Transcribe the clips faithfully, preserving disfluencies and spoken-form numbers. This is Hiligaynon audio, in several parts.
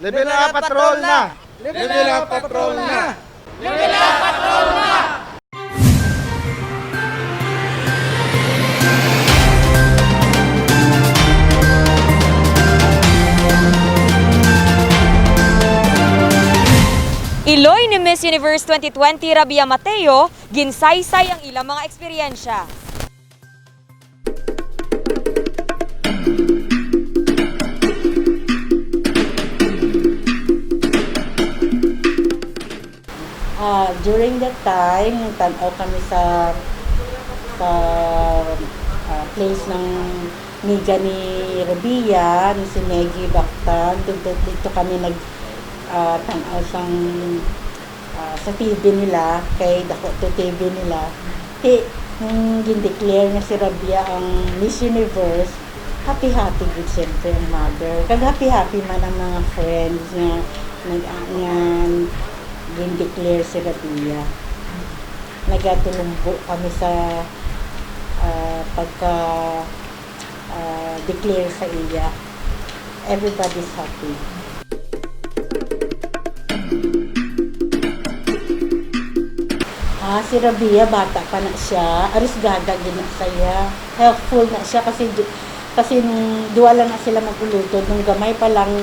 Level up, patrol na! Level up, patrol na! Iloy ni Miss Universe twenty twenty Rabia Mateo, ginsaysay ang ilang mga eksperyensya. Ah, during that time, tan-aw kami sa sa ah, place ng miga ni Rabia, ni si Maggie Bactan. Dito, dito kami nag ah, tan-aw sang ah, sa T V nila, kay dako to T V nila. Ti, nung gindeclare nga si Rabia ang Miss Universe, happy-happy gid siyempre ang mother. Kag happy-happy man ang mga friends nga nag nga gindeclare si Rabia. Nagatulumbo kami sa ah, pagka ah, declare sa iya. Everybody's happy. Ah, si Rabia, bata pa na siya, arisgada gid na sa iya. Helpful na siya kasi du- kasi nung duwa lang na sila mag-ulutod, nung gamay pa lang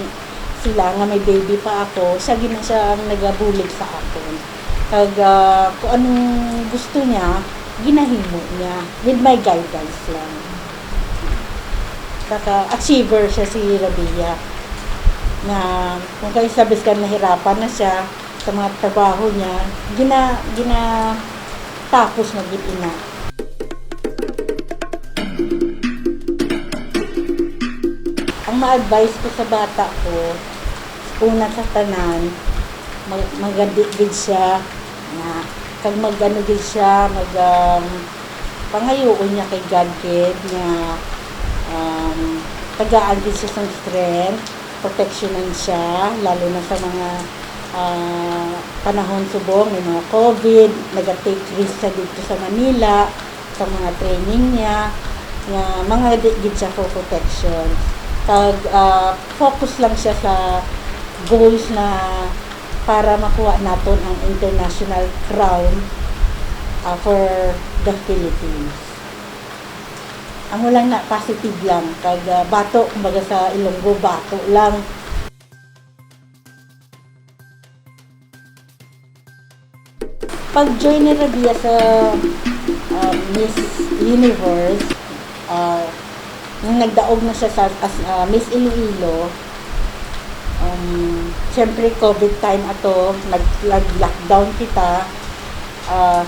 sila nga may baby pa ako, siya gid na siya ang nagabulig sa akon. Kag ah, kung anong gusto niya, ginahimo niya with my guidance lang. Saka achiever siya si Rabia. Na kung kayo sa biskan nahirapan na siya sa mga trabaho niya, gina, gina tapos na gid ina. Ang ma-advise ko sa bata ko, una sa tanan, mag, magadi gid siya nga kag magano gid siya, mag um, pangayuon niya kay God gid nga um, tagaan gid siya sang strength, proteksyonan siya, lalo na sa mga ah, panahon subong may mga COVID, naga-take risk siya dito sa Manila, sa mga training niya, nga mga di gid siya for protection. Kag ah, focus lang siya sa goals na para makuha naton ang international crown ah, for the Philippines. Amo lang na positive lang kag ah, bato, kumbaga sa Ilonggo, bato lang. Pag-join ni Rabia sa ah, Miss Universe, ah, nung nagdaog na siya sa as ah, Miss Iloilo, um, syempre COVID time ato, nag, nag-lockdown kita. Ah,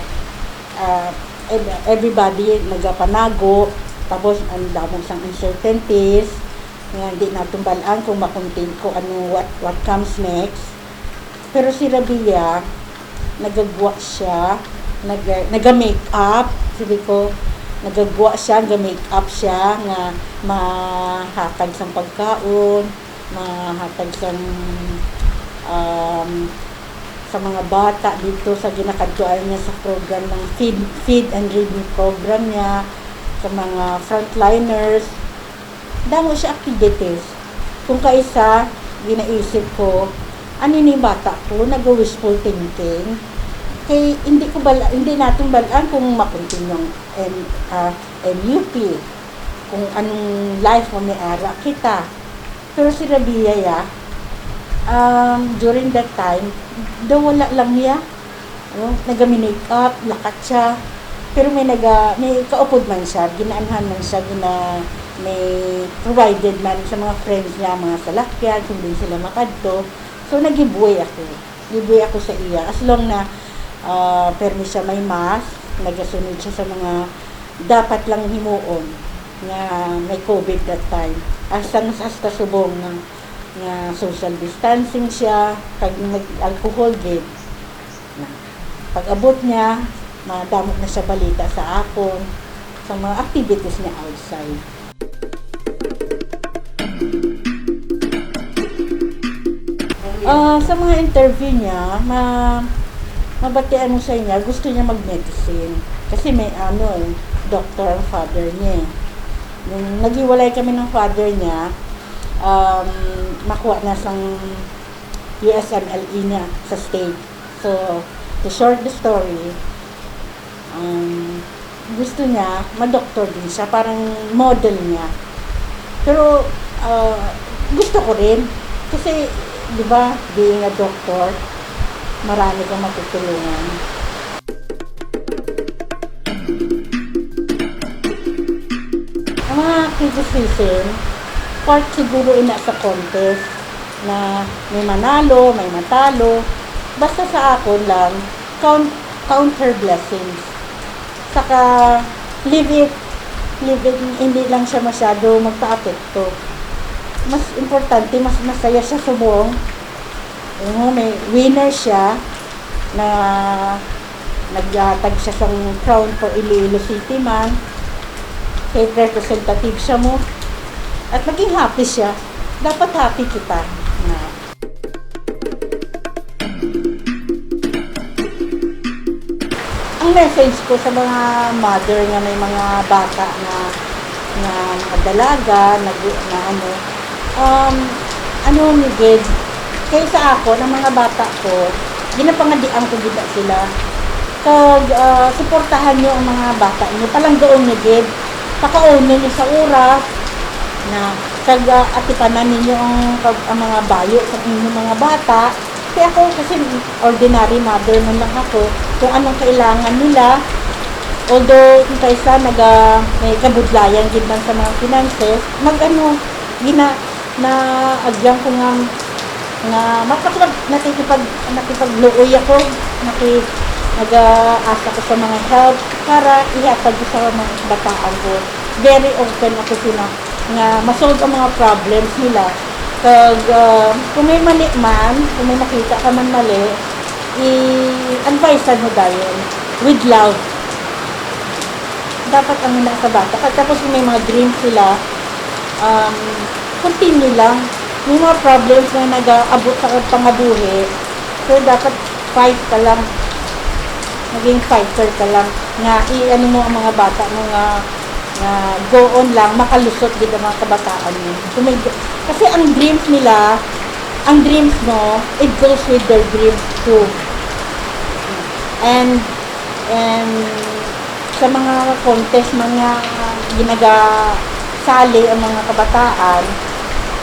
ah, ev- everybody nagapanago, tapos ang damo sang uncertainties nga di naton bal-an kung makontin ko ano what what comes next. Pero si Rabia, nagagwa siya, nag naga-make up, sabi ko, nagagwa siya, naga-make up siya nga mahatag sang pagkaon, mahatag sang um, sa mga bata dito sa ginakadtuan niya sa program ng feed, feed and read me program niya, sa mga frontliners. Damo siya activities. Kung kaisa, ginaisip ko, ani ni bata ko, nag-wishful thinking. Kay hindi ko bal hindi natin balaan kung makontinyo ang M, ah, M U P, kung anong life mo may ara kita. Pero si Rabia, ya, um, during that time, daw wala lang niya. Ano, naga-make up, lakat siya. Pero may naga, may kaupod man siya, ginaanhan man siya, gina, may provided man sa mga friends niya, mga salakyan, kung din sila makadto. So, nagibuhay ako. Gibuhay ako sa iya. As long na ah, permi siya may mask, nagasunod siya sa mga dapat lang himuon nga may COVID that time. Hasta, hasta subong nga, nga social distancing siya, kag nag-alcohol gid. Na, pag-abot niya, madamo na siya balita sa akon, sa mga activities niya outside. Ah, sa mga interview niya, ma mabatian mo sa iya, gusto niya mag-medicine. Kasi may ano, eh, doktor ang father niya, eh. Nung naghiwalay kami ng father niya, um, makuha na sang U S M L E niya sa state. So, to short the story, um, gusto niya, ma-doctor din siya, parang model niya. Pero, ah, gusto ko rin. Kasi, di ba, being a doctor, marami kang matutulungan. Ang mga criticism, part siguro ina sa contest na may manalo, may matalo. Basta sa akon lang, count, count her blessings. Saka, leave it. Leave it. Hindi lang siya masyado magpa-apekto. Mas importante, mas masaya siya subong. Ano, may winner siya na naghatag siya sang crown for Iloilo City man. State representative siya mo. At maging happy siya. Dapat happy kita. Na. Ang message ko sa mga mother nga may mga bata nga, nga mga dalaga, nag-, na ano, um, ano ni gid, kay sa ako, ang mga bata ko, ginapangadian ko gid sila. Kag, ah, suportahan niyo ang mga bata niyo, palanggaon niyo gid, pakaon niyo sa oras, na, kag, ah, atipanan ninyo ang, kag, ang mga bayo sa inyong mga bata. Kaya ako, kasi ordinary mother man lang ako, kung anong kailangan nila, although kung kaisa naga, may kabudlayan gid man sa mga finances, mag-ano, gina-, naagyang ko nga, nga makipag-, nakikipag-, nakipagluoy ako, naki-, nag-aas ako sa mga help para ihatag ko sa mga kabataan ko. Very open ako sina nga ma-solve ang mga problems nila. Kag, ah, kung may mali man, kung may makita ka man mali, i-advise mo dayon with love. Dapat ang ina sa bata. Kag tapos kung may mga dreams sila, um, continue lang. May mga problems na nag-aabot sa pangabuhi, so dapat fight ka lang. Maging fighter ka lang. Nga, i-ano mo ang mga bata mo nga, nga go on lang, makalusot gid ang mga kabataan mo. Kung may, kasi ang dreams nila, ang dreams mo, it goes with their dreams too. And, and sa mga contest, mga ginagasali ang mga kabataan,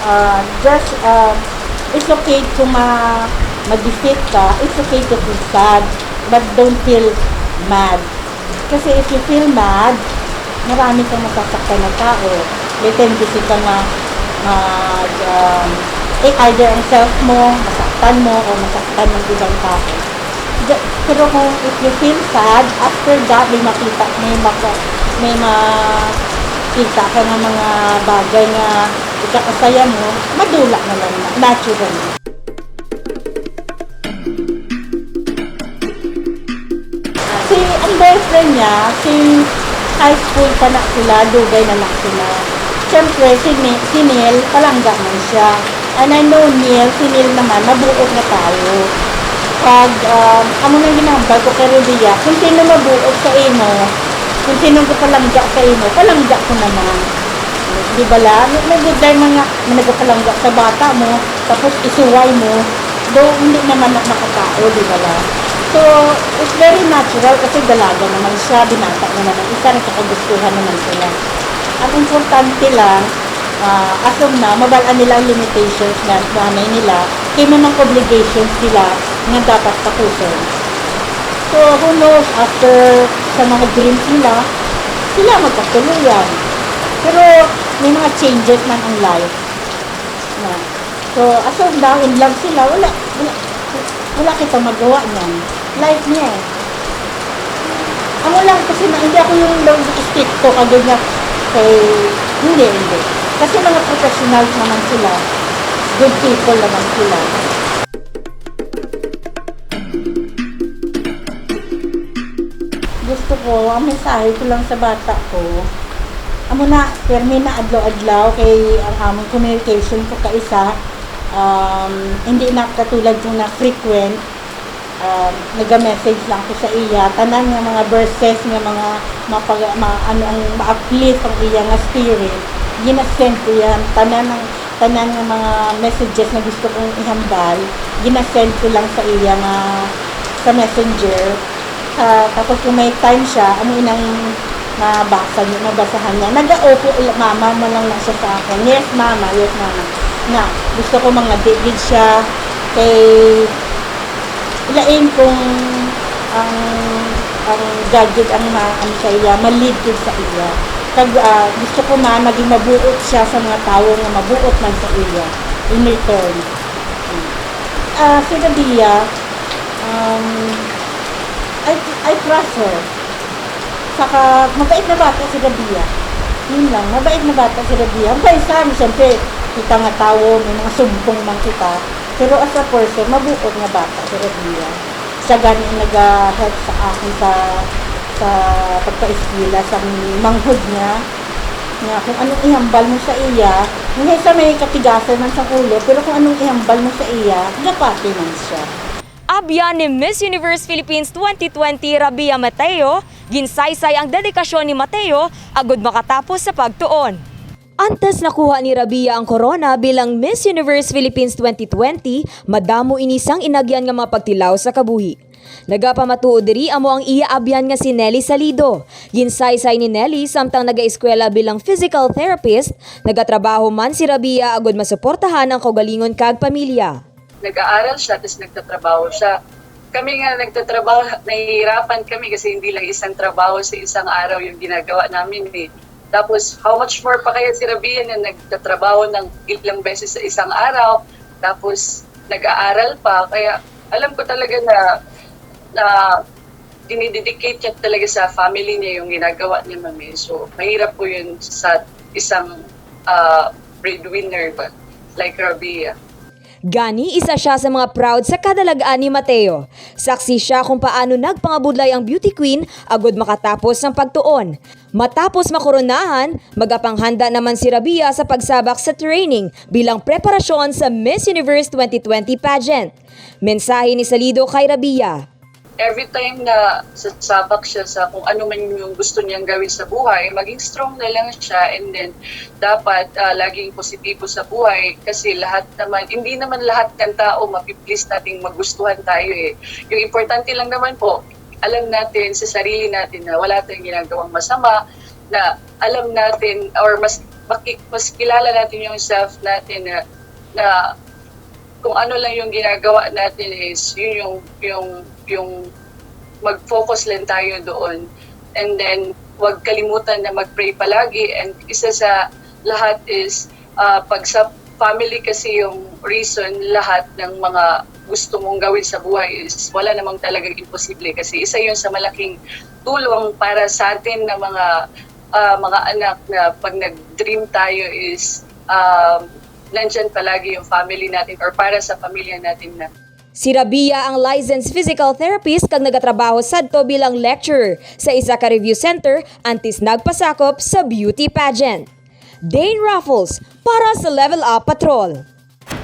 ah, just, ah, it's okay kung ma-, ma-defeat ka, it's okay to feel sad, but don't feel mad. Kasi if you feel mad, marami kang masasaktan na tao. May tendency ka nga mag, um, eh, either ang self mo, masaktan mo, o masaktan ng ibang tao. Ga-, pero kung if you feel sad, after that, may makita, may maka-, may makita ka ng mga bagay nga ikakasaya mo, madula na lang na, natural. Si, ang boyfriend niya, si high school pa na sila, dugay na lang sila. Siyempre, si Ni-, si Neil, palangga man siya. And I know Neil, si Neil naman, mabuot na tayo. Pag, um, amo nang ginahambal ko kay Rubia, kung sino mabuot sa imo, kung sino palangga sa imo, palangga ko naman. Di ba la? May, may good time mga, may nagapalangga sa bata mo, tapos isuway mo, do hindi naman na makatao, di ba la? So, it's very natural kasi dalaga naman siya, binata mo naman, isa, nagkakagustuhan naman sila. Ang importante lang, ah, as of now, mabal-an nila ang limitations na nanay nila, kay may mga obligations sila nga dapat tapuson. So, who knows, after sa mga dreams nila, sila magkatuluyan. Pero may mga changes man ang life. Na. So, as of now, in love sila, wala, wala, wala kita magawa niyan. Life niya eh. Amo lang kasi na, hindi ako yung daw stricto, kagad niya kay, hindi, hindi. Kasi mga professionals naman sila. Good people naman sila. Gusto ko, ang mensahe ko lang sa bata ko, amo na, permi na adlaw-adlaw kay ang among communication ko kaisa, um, hindi na katulad kung na frequent, um, naga-message lang ko sa iya, tanan nga mga verses nga mga mapag-, ma-, ano ang ma-uplift ang iya nga spirit, ginasend ko yan, tanan ang Tanan nga mga messages nga gusto kong ihambal, ginasend ko lang sa iya nga sa messenger. Sa, tapos kung may time siya, amo inang mabasa niya, mabasahan niya. Nag-opo, mama mo lang na siya sa akon. Yes, mama. Yes, mama. Na, gusto ko mga di gid siya kay lain kung ang, ang gadget ang ma-, ano sa iya, ma-lead gid sa iya. Kag, ah, gusto ko man maging mabuot siya sa mga tawo nga mabuot man sa iya in return. Ah, si Rabia, um, I, I trust her. Saka, mabait na bata si Rabia. Yun lang, mabait na bata si Rabia. Ang paisa, siyempre, kita nga tawo, may mga sumpong man kita. Pero as a person, mabuot nga bata si Rabia. Siya gani ang nag-help sa akon sa, sa pagpaeskwela sa manghod niya. Nga kung anong ihambal mo sa iya, hindi sa may katigasan man sa ulo, pero kung anong ihambal mo sa iya, gapati man siya. Abyan ni Miss Universe Philippines twenty twenty, Rabia Mateo, ginsaysay ang dedikasyon ni Mateo agud makatapos sa pagtuon. Antes nakuha ni Rabia ang korona bilang Miss Universe Philippines twenty twenty, madamo ini sang inagyan nga mga pagtilaw sa kabuhi. Nagapamatuod diri amo ang iya abyan nga si Nelly Salido. Ginsaysay ni Nelly samtang nagaeskwela bilang physical therapist, nagatrabaho man si Rabia agud masuportahan ang kaugalingon kag pamilya. Nag-aaral siya, tapos nagtatrabaho siya. Kami nga nagtatrabaho, nahihirapan kami kasi hindi lang isang trabaho sa isang araw yung ginagawa namin eh. Tapos, how much more pa kaya si Rabia na nagtatrabaho ng ilang beses sa isang araw, tapos nag-aaral pa. Kaya alam ko talaga na, na dinidedicate niya talaga sa family niya yung ginagawa niya, mami. So, mahirap po yun sa isang ah, breadwinner ba, like Rabia. Gani, isa siya sa mga proud sa kadalag-an ni Mateo. Saksi siya kung paano nagpangabudlay ang beauty queen agud makatapos sang pagtuon. Matapos makoronahan, magapanghanda naman si Rabia sa pagsabak sa training bilang preparasyon sa Miss Universe twenty twenty pageant. Mensahe ni Salido kay Rabia. Every time na sasabak siya sa kung ano man yung gusto niyang gawin sa buhay, maging strong na lang siya, and then dapat ah, laging positibo sa buhay kasi lahat naman, hindi naman lahat ng tao mapi-please nating magustuhan tayo eh. Yung importante lang naman po, alam natin sa sarili natin na wala tayong ginagawang masama, na alam natin or mas maki- mas kilala natin yung self natin na na kung ano lang yung ginagawa natin is yun yung yung yung mag-focus lang tayo doon, and then wag kalimutan na mag-pray palagi, and isa sa lahat is ah, pag sa family kasi yung reason lahat ng mga gusto mong gawin sa buhay is wala namang talagang imposible kasi isa yun sa malaking tulong para sa atin na mga ah, mga anak na pag nag-dream tayo is um, nandyan palagi yung family natin or para sa pamilya natin na. Si Rabia ang licensed physical therapist kag nagatrabaho sadto bilang lecturer sa isa ka review center antes nagpasakop sa beauty pageant. Dane Raffles para sa Level Up Patrol.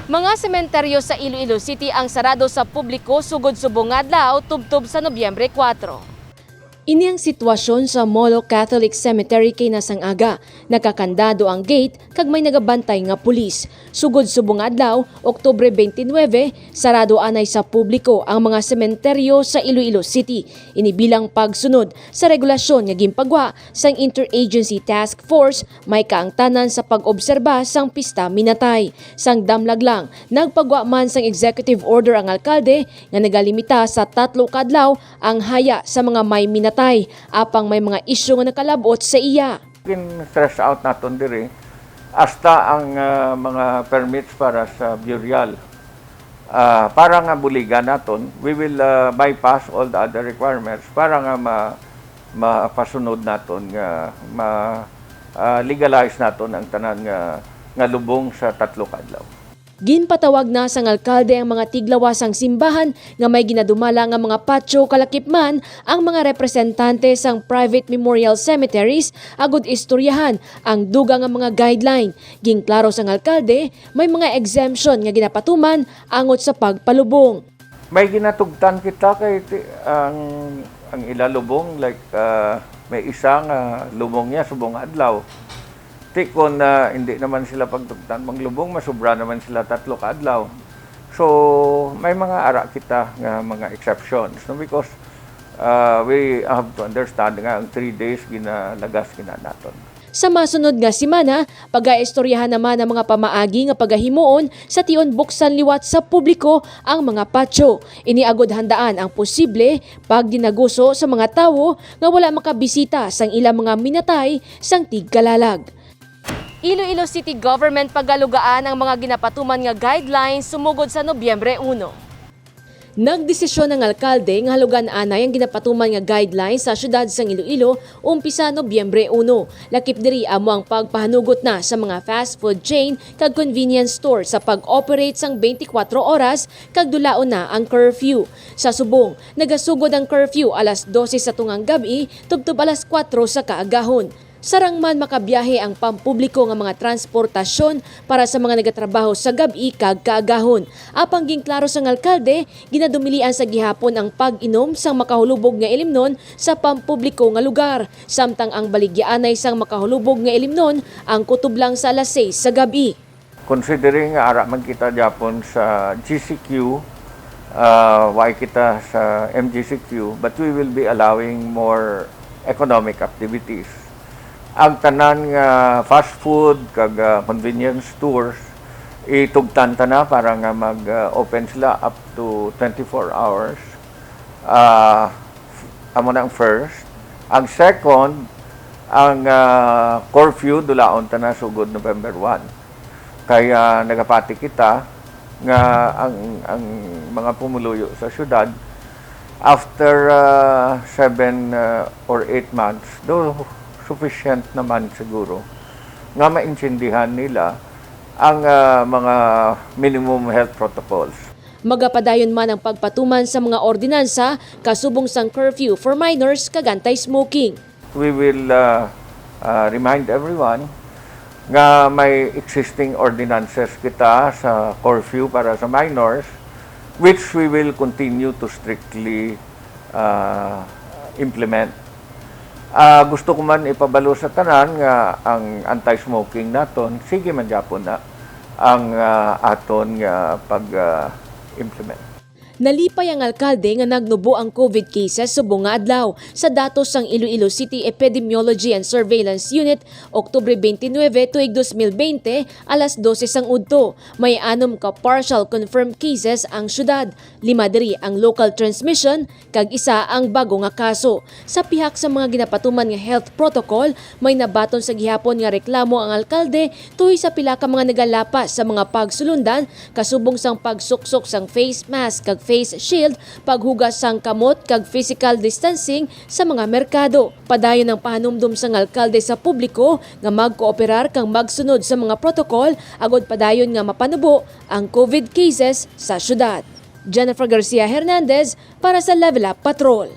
Mga sementeryo sa Iloilo City ang sarado sa publiko sugod subong nga adlaw tubtob sa Nobyembre kuwatro. Ini ang sitwasyon sa Molo Catholic Cemetery kay nasang aga. Nakakandado ang gate kag may nagabantay nga pulis. Sugod subong nga adlaw, Oktubre twenty-nine, sarado anay sa publiko ang mga sementeryo sa Iloilo City. Ini bilang pagsunod sa regulasyon nga ginpagwa sang Interagency Task Force may kaangtanan sa pag-obserba sang Pista Minatay. Sang damlag lang, nagpagwa man sang executive order ang alkalde nga nagalimita sa tatlo ka adlaw ang haya sa mga may minatay, apang may mga isyu nga nakalab-ot sa iya. Gin-stress out naton diri hasta ang ah, mga permits para sa burial. Ah, para nga buligan naton, we will ah, bypass all the other requirements para nga ma mapasunod naton nga ma ah, legalize naton ang tanan nga nga lubong sa tatlo ka adlaw. Ginpatawag na sang alkalde ang mga tiglawas sang simbahan nga may ginadumala nga mga patio kalakip man ang mga representante sang private memorial cemeteries agud istoryahan ang dugang nga mga guideline. Ginklaro sang alkalde, may mga exemption nga ginapatuman angot sa pagpalubong. May ginatugtan kita kay ti- ang ang ila lubong like ah, may isa nga lubong niya subong adlaw. Ti kon, ah, hindi naman sila pagtugtan manglubong, masubra naman sila tatlo ka adlaw. So, may mga ara kita nga mga exceptions, no? Because, ah, we have to understand nga ang three days ginalagas gina naton. Sa masunod nga semana, pagaistoryahan naman ang mga pamaagi nga pagahimuon sa tion buksan liwat sa publiko ang mga patio. Ini agud handaan ang posible pagdinaguso sa mga tawo nga wala makabisita sang ilang mga minatay sang tigkalalag. Iloilo City Government pagalugaan ang mga ginapatuman nga guidelines sumugod sa Nobyembre uno. Nagdesisyon ang alkalde nga halugan anay ang ginapatuman nga guidelines sa siyudad sang Iloilo umpisa Nobyembre uno. Lakip diri amo ang pagpahanugot na sa mga fast food chain kag convenience store sa pag-operate sang twenty-four oras kag dulaon na ang curfew. Sa subong, nagasugod ang curfew alas dose sa tungang gab-i tubtob alas kuwatro sa kaagahon. Sarang man makabiyahe ang pampubliko nga mga transportasyon para sa mga nagatrabaho sa gab-i kag kaagahon. Apang ginklaro sang alkalde, ginadumilian sa gihapon ang pag-inom sang makahulubog nga ilimnon sa pampubliko nga lugar, samtang ang baligyaanay sang makahulubog nga ilimnon ang kutob lang sa alas sais sa gab-i. Considering nga ara man kita gyapon sa G C Q, ah, way kita sa M G C Q, but we will be allowing more economic activities. Ang tanan nga fast food kag, ah, convenience stores, itugtan ta na para nga mag, ah, open sila up to twenty-four hours. Ah, amo na ang first. Ang second, ang, ah, curfew dulaon ta na sugod November one. Kaya nagapati kita nga ang, ang mga pumuluyo sa syudad, after, ah, seven, ah, or eight months, do sufficient naman siguro nga maintindihan nila ang, ah, mga minimum health protocols. Magapadayon man ang pagpatuman sa mga ordinansa kasubong sang curfew for minors kag anti-smoking. We will, uh, uh, remind everyone nga may existing ordinances kita sa curfew para sa minors, which we will continue to strictly, uh, implement. Ah, gusto ko man ipabalo sa tanan nga ang anti-smoking naton, sige man gyapon na ang, ah, aton nga pag, ah, implement. Nalipay ang alkalde nga nagnubo ang COVID cases subong nga adlaw. Sa datos sang Iloilo City Epidemiology and Surveillance Unit, Oktubre twenty-nine tuig dos mil bente, alas dose sang udto, may anom ka partial confirmed cases ang syudad. Lima diri ang local transmission, kag isa ang bago nga kaso. Sa pihak sa mga ginapatuman nga health protocol, may nabaton sa gihapon nga reklamo ang alkalde tuhoy sa pila ka mga nagalapas sa mga pagsulundan, kasubong sang pagsuksok sang face mask kag face shield, paghugas sang kamot kag physical distancing sa mga merkado. Padayon ang pahanumdom sang alkalde sa publiko nga magkooperar kag magsunod sa mga protokol agod padayon nga mapanubo ang COVID cases sa syudad. Jennifer Garcia Hernandez para sa Level Up Patrol.